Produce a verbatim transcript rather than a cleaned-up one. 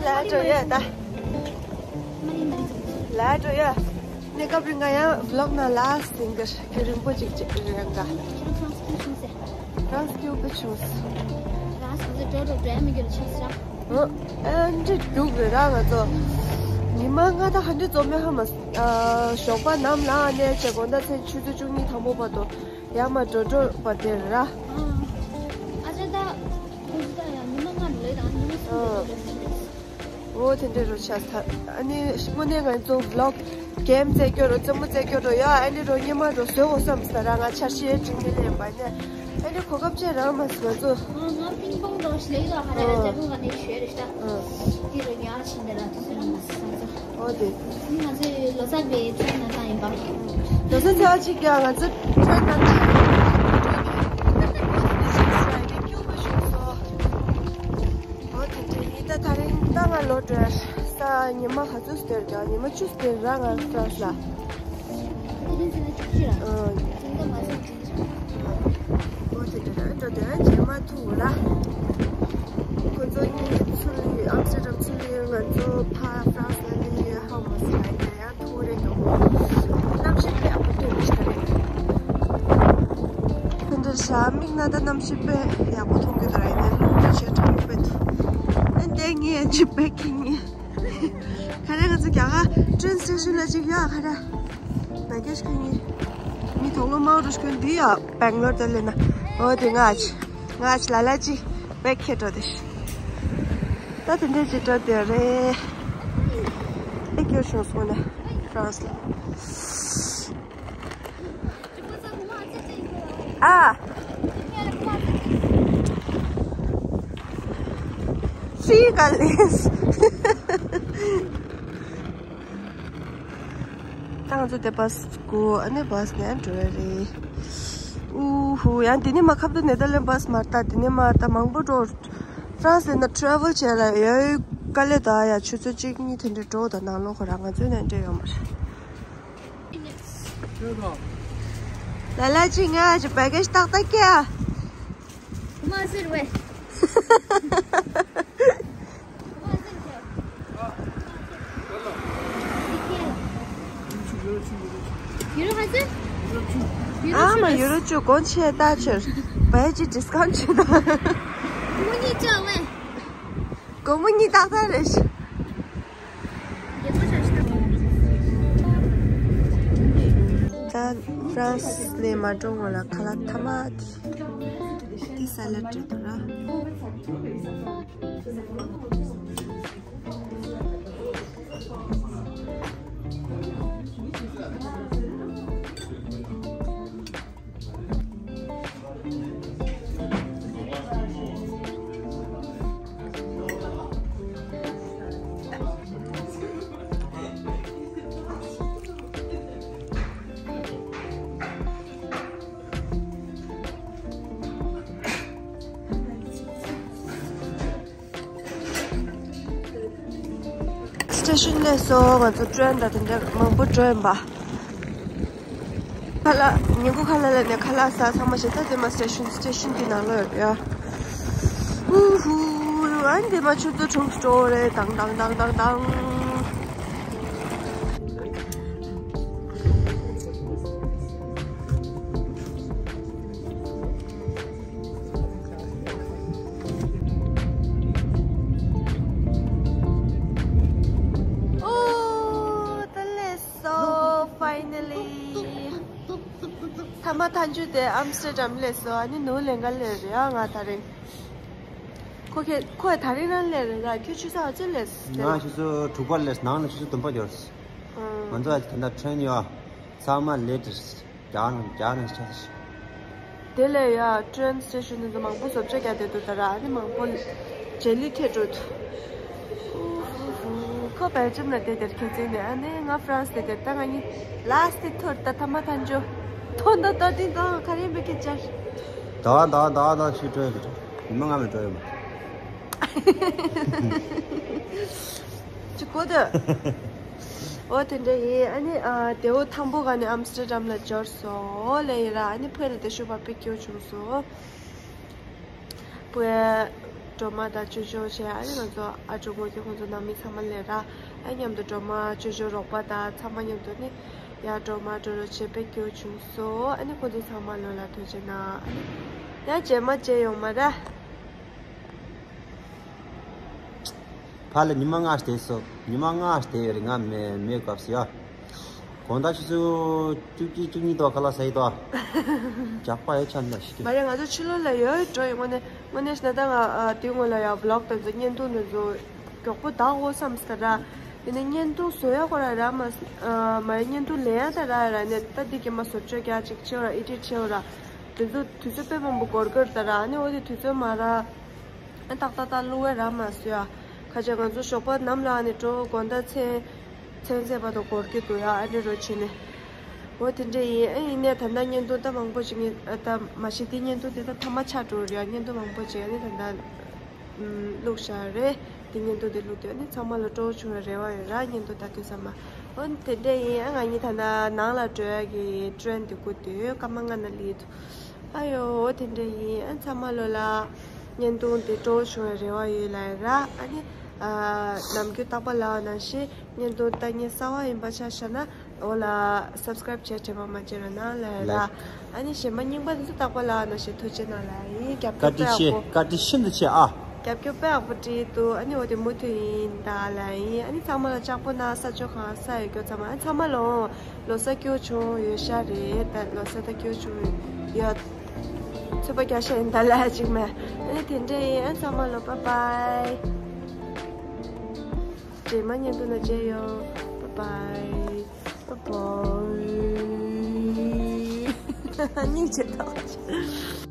ད་འགྲོ་ཡ་ད། ལ་འགྲོ་ཡ། གནས་སྐབས་རིང་ང་ཡང་ཝི་ལོག་ནང་ལ་སིང་གར་རིང་པོ་ཅིག་ཅིག་རེད་ཡང་ག་ཧྥ་རན་སི་སྐྱིད་པོ་བྱུང་། ཧྥ་རན་སི་ག་ཚོད་འགྲོ་འགྲོ་འགྲོ་ཡ་མི་འགྱུར་ཆགས་སོང་། ཨ་འདྲ་འདུག་རེད་ར། ང་ཚོ་ཉི་མ་ལྔ་དང་ག་འདྲ་འཛོམས་མེད་ཧ་མ། ཞོགས་པ་ནམ་ལངས་ནས་བྱས་དགོང་དག་མཚན་ཆུ་ཚོད་བཅུ་གཉིས་དང་པོ་བར་དུ་ཡར་མར་འགྲོ་འགྲོ་བ་དེ་རེད་ར། ཨ་ཅག་ད་ཁོ་ཚོ་ད་ཡང་ཉི་མ་ལྔ་ལོས་དང་ཉི་མ་གསུམ་ལོས་དང་། འོ་དེ་འདྲ་རུ་ཆགས་ཚར། ཨ་ནི་དངོས་གནས་ང་ཚོ་ཝི་ལོག་གེམ་རྩེད་སྐྱོ་རུ་རྩེད་མོ་རྩེད་སྐྱོ་རུ་ཡ། ཨ་ནི་རུ་ཉི་མ་རུ་བཟོས་འོ་བསམ་ས་ར། ང་འཆར་གཞི་འགྲིག་ནི་ལེན་པ་ནས། ཨ་ནི་གོ་སྐབས་ཅན་རང་མ་ཟིན་ང་ཚོ། ང་ང་པིང་པོང་རོགས་ལེགས་རོགས་ཧ་ར་ཡ། ཨ་རྒྱ་ཕུག་ག་ནས་ཞོལ་རེ་ཤ་ཨ་དེ་རུ་ཉར་ཕྱིན་དེ་ར་དུ་སོང་མ་ཟིན་ང་ཚོ། འོ་དེ། ང་ཚོའི་ལོ་གསར་པའི་ཚོད་ན་ད་ཡིན་པ། ལོ་གསར་ཚེས་པ་གཅིག་ཀྱང་ང་ཚོ་ཚོད་ན་ད་ཡིན་པ། འོ་དེ་འདྲ་ཡིན། ད་ད་རིང་ད་ང་ལོ་བགྲེས་ས། ཉི་མ་ག་ཚོད་སྟེར་ཀྱང་ཉི་མ་བཅུ་སྟེར་ར་ང་ཧྥ་རན་སི་ལ། དེ་རིང་ཚེས་ན་བཅུ་གཅིག་ར། ཨ། ཚེས་ད་མ་ཚེས་འོ་དེ་འདྲ་འགྲོ་དེ་རྗེས་མ་ཐུག་ལ། ཁོ་ཚོ་གཉིས་ཚུར་ལུས་ཨམ་སི་ཊར་ཌམ་ཚུར་ལུས། ང་ཚོ་ཕ་ཧྥ་རན་སི་ལ་ལུས་ཧ་མ་སི་ལ་ཡ་ཐུག་རེད་འདུག་གནམ་གཤིས་དཔེ་ཡག་པོ་འདུག་ཤ་རེད། དེ་འདྲ་ཤ་མིག་ན་ད་གནམ་གཤིས་དཔེ་ཡག་པོ་མཐོང་གི་འདུག་ར། ཡིན་ནའི་རླུང་དེ་ཞེ་དྲག་པོ་དཔེ་འདུག་ཨ་འདས་ངས་ཅི་བེད་ཁྱི་གཉིས། ཁ་ར་ང་ཚོ་རྒྱ་གར་ཊེན་སི་ཊེ་ཤན་ལ་ཅིག་ཡོད་ཁ་ར། བེ་གེ་ཇི་ཁ་ཉིན། མི་དོག་ལོ་མའོ་རུ་ཤ་ཁོན་འདི་ཡ་བེང་ལོར་དུ་ལེན་ན། འོ་དེ་ང་ཅི། ང་ཅི་ལ་ལ་ཅི། བེད་ཁྱེད་འགྲོ་དེ་ཤི། ད་དེ་འདྲས་ཅི་འགྲོ་དེ་རེད། ཨེ་སྐྱོར་བྱུང་སོང་ན། ཧྥ་རན་སི་ལ། ཨ། སི་ག་ལེས། ད་ང་ཚོ་དེ་བ་སི་སྒུག་ཨ་ནི་བ་སི་ནས་འགྲོ་ཡ་རེད། ཨུ་ཧུ། ཡང་འདི་ནས་མར་ཁ་བརྡ་ནེ་དར་ལེན་བ་སི་མར་ལྟ། འདི་ནས་མར་ལྟ་མང་པོ་འགྲོ། ཧྥ་རན་སི་ནས་ན་ཊེ་རེ་ཝལ་བྱས་ལ་ཡོད་དཀའ་ལས། ད་ཡ་ཆུ་ཚོད་གཅིག་གཉིས་དེ་འདྲ་འགྲོ། ད་ནང་ལོགས་ཁོ་རང་ང་ཚོའི་ནས་འདྲ་ཡོད་མ་རེད། ལ་ལ་ཅི་ང་ཅི་བེ་གེ་ཇི་ཏག་ཏག་ཀྱ། མ་ཟེར་བས། ཡུ་རོ་ག་ཚོད། ཨ་མ་ཡུ་རོ་བཅུ། གོང་ཆེ་ལྟ་ཕྱིར་བེད་ཀྱི་ཌི་སི་ཀའུན་ཊི་བྱེད་དང་། སྒོར་མོ་གཉིས་བཅག་བས། སྒོར་མོ་གཉིས་ཏག་ཏག་རེད་ཤག་ད་ཧྥ་རན་སི་ནས་མར་འགྲོ་སྔོན་ལ་ཁ་ལག་ཐ་མ་དེ། དེ་ས་ལད་རེད་འདུག་ར། སི་ཊེ་ཤན་སླེབས་སོང་། ང་ཚོ་ཊེན་དང་དེ་འདྲ་མང་པོ་འགྲོ་ཡིན་པ། ཁ་ལག་ཉིན་གུང་ཁ་ལག་ལ་ནས་ཁ་ལག་ཟ་ཚང་མ་བྱས་ཚར། དེ་མ་སི་ཊེ་ཤན་སི་ཊེ་ཤན་གྱི་ནང་ལོགས་ཡོད་ཡ། ཨུ་ཧུ། ཨ་ནི་དེ་མ་ཆུ་ཚོད་དྲུག་འགྲོ་རེད། དང་དང་དང་དང་དང་། ཨོ། ད་སླེབས་སོང་། ཕའི་ནལ་ལི། ཐ་མ་མཐའ་མཇུག་དེ་ཨམ་སི་ཊར་ཌམ་སླེབས་སོང་། ཨ་ནི་ནུ་ལེན་ག་སླེབས་རེད་ཨ། ང་ད་རིང་། ཁོ་ཁྱེད་ཁོས་ད་རིང་རང་སླེབས་རེད་ལ། ཁྱོད་ཆུ་ཚོད་ག་ཚོད་སླེབས་ཟེར། ང་ཆུ་ཚོད་དྲུག་པར་སླེབས། ནང་ལ་ཆུ་ཚོད་བདུན་པ་འབྱོར། ང་ཚོ་ད་ལྟ་ཊེན་ཡོད། ཚང་མ་ལེ་ཊི་རྒྱག་ནང་རྒྱག་ནང་ཆགས་ཤག་དེ་ལས་ཡ་ཊེན་སི་ཊེ་ཤན་དེ་ཚོ་མང་པོ་བཟོ་བཅོས་བརྒྱབ་བསྡད་འདུག་ད་ར། ཨ་ནི་མང་པོ་ལྗེ་ལི་ཐེབས་འགྲོ་འདུག་ཁོ་སྦེལ་ཇམ་ལ་བསྡད་དེར་ཁྱེད་ཚེ་ནས། ཨ་ནི་ང་ཧྥ་རན་སི་ལ་བསྡད་དེར། ད་ང་གཉིས་ལ་སི་ཊི་ཐོར་ད་ཐ་མ་མཐའ་མཇུག་ཐོན་ད་ད་ཏིང་ཏང་ག་རེ་མེད་ཀི་ཅར། ད་ད་ད་ད་ཤི་འགྲོ་ཡོད་གི། ཉི་མ་ལྔ་མི་འགྲོ་ཡོད་མ། ཅི་གོ་ད། འོ་དེ་འདྲ་ཡིན། ཨ་ནི་ཨ་དེ་འོ་དང་པོ་ག་ནས་ཨམ་སི་ཊར་ཌམ་ལ་འབྱོར་སོང་ལེ་ཡིན་ར། ཨ་ནི་ཕེ་ར་དེ་ཤུ་པ་པི་ཀྱོ་བྱུང་སོང་། པུའེ། སྒྲོལ་མ་དང་ཅོ་ཅོ་བྱས། ཨ་ནི་ང་ཚོ་ཨ་ཅོ་མོ་གི་ཁོང་ཚོ་ནང་མི་ཚང་མ་ལས་ར། ཨ་མཉམ་དུ་སྒྲོལ་མ་ཅོ་ཅོ་རོགས་པ་དང་ཚང་མ་མཉམ་དུ་ནི་ཡར་སྒྲོལ་མ་འགྲོ་རོགས་བྱེད་པའི་སྐྱོ་བྱུང་སོང་། ཨ་ནི་ཁོང་ཚོ་ཚང་མ་ལོ་ལ་ཐུགས་རྗེ་གནང་། ཨ་ནི་ཡང་རྗེས་མ་མཇལ་ཡོང་མ་ར། ཕ་ལ་ཉི་མ་ལྔ་བསྡད་སོང་། ཉི་མ་ལྔ་བསྡད་ཡོད་རེད། ང་མེད་མེད་སྐབས་སུ་ཡ། དགོང་དག་ཆུ་ཚོད་བཅུ་གཅིག་བཅུ་གཉིས་ཐོག་ཁ་ལག་ཟ་ཡི་ཐོག་རྒྱག་པ་ཡོད་ཆ་ན་ཤི་མ་རེད། ང་ཚོ་ཕྱི་ལོགས་ལ་ཡོད་འགྲོ་ཡི། དངོས་གནས་དངོས་གནས་ན་ད་ང་ཨ་དེའི་སྔོན་ལ་ཡ་བི་ལོག་དེ་ཚོ་བརྙན་ཐུང་དེ་ཚོ་མགྱོགས་པོ་ད་འོ་བསམ་སྟ་ར། དེ་ནས་བརྙན་ཐུང་བཟོ་ཡ་ཁོ་ར་ར་མ་ཨ་མ་རེད། བརྙན་ཐུང་ལེན་ཡ་ད་ར་ར་ནས་ད་འདི་གི་མ་བཟོ་བཅོས་རྒྱག་ཅིག་བྱེད་ར་ཨེ་ཌིཊ་བྱེད་ར་དེ་ཚོ་དུས་ཚོད་དཔེ་མང་པོ་འགོར་གི་རེད་ད་ར། ཨ་ནི་འོ་དེ་དུས་ཚོད་མ་ར། ཨ་ཏག་ཏག་ཏག་བླུག་པ་ར་མ་བཟོས་ཨ། ཁ་ཆེ་ང་ཚོ་ཞོགས་པ་ནམ་ལངས་ནས་འགྲོ་དགོང་དག་མཚན་མཚན་ཚེས་བར་དུ་འགོར་གྱི་འདུག་ཡ། ཨ་ནི་རོ་བྱས་ནས། འོ་དེ་འདྲ་ཡིན། ཨ་ཡིན་ནས་ད་ལྟ་བརྙན་ཐུང་ད་མང་པོ་ཞིག་ངས་ཨ་ད་མ་གཞི་དེ་བརྙན་ཐུང་དེ་ད་མཐའ་མ་ཆགས་འགྲོ་རེད་ཡ། བརྙན་ཐུང་མང་པོ་ཞིག་ཨ་ནི་ད་ལྟ་ཨུམ་བླུགས་བཞག་རེད། དེ་བརྙན་ཐུང་དེ་བླུགས་དུས་ཨ་ནི་ཚང་མ་ལ་སྤྲོ་བོ་བྱུང་བའི་རེ་བ་ཡོད་ར། བརྙན་ཐུང་ལྟ་དུས་ཚང་མ། འོ་དེ་འདྲ་ཡིན། ཨ་ང་གཉིས་ད་ལྟ་ནང་ལ་འགྲོ་ཡ་གི་ཊེན་དེ་སྒུག་དུས་སྐར་མ་ལྔ་ན་སླེབས་འདུག་ཨ་ཡོ་འོ་དེ་འདྲ་ཡིན། ཨ་ཚང་མ་ལོ་ལ་བརྙན་ཐུང་དེ་སྤྲོ་བོ་བྱུང་བའི་རེ་བ་ཡོད་ལ་ར། ཨ་ནི་ཨ་ནམ་རྒྱུན་རྟག་པར་ལབ་པ་ནང་བཞིན་བརྙན་ཐུང་ལྟ་མཁན་གསར་པ་ཡིན་པ་ཆ་བཞག་ན་འོ་ལ་སབ་སི་ཀེ་རེབ་བྱས་དྲན་པ་མ་བརྗེད་རོགས་གནང་ལ་ར། ལེགས། ཨ་ནི་གཞན་པ་རྙིང་པ་དེ་ཚོ་རྟག་པར་ལབ་པ་ནང་བཞིན་ཐུགས་རྗེ་གནང་ལ་ཡིན། རྒྱབ་བཀའ་སྐྱོར་དྲིན་ཆེ། དཔེ་ཡག་པོ། བཀའ་དྲིན་ཤིན་ཏུ་ཆེ་ཨ། རྒྱབ་སྐྱོར་དཔེ་ཡག་པོ་སྤྲད་འདུག་ཨ་ནི་འོ་དེ་མུ་མཐུད་ཡིན་ད་ལ་ཡིན། ཨ་ནི་ཚང་མ་ལ་ལྕགས་པོ་ན་ས་ཆ་གང་ས་ཡོད་སྐྱོ་ཚང་མ་ཨ་ཚང་མ་ལ་འོང་། ལོ་གསར་སྐྱོ་བྱུང་ཡོད་ཤག་རེད། ད་ལོ་གསར་ད་སྐྱོ་བྱུང་ཡོད། ཚོད་པ་རྒྱག་ཤག་ཡིན་ད་ལ་ཅིག་མེད། ཨ་ནི་དེ་འདྲ་ཡིན། ཨ་ཚང་མ་ལ་བཱའི་བཱའི། རྗེས་མ་བརྙན་ཐུང་ན་མཇལ་ཡོང་། བཱའི་བཱའི། བཱའི་བཱའི། སྙིང་རྗེ་ཐོག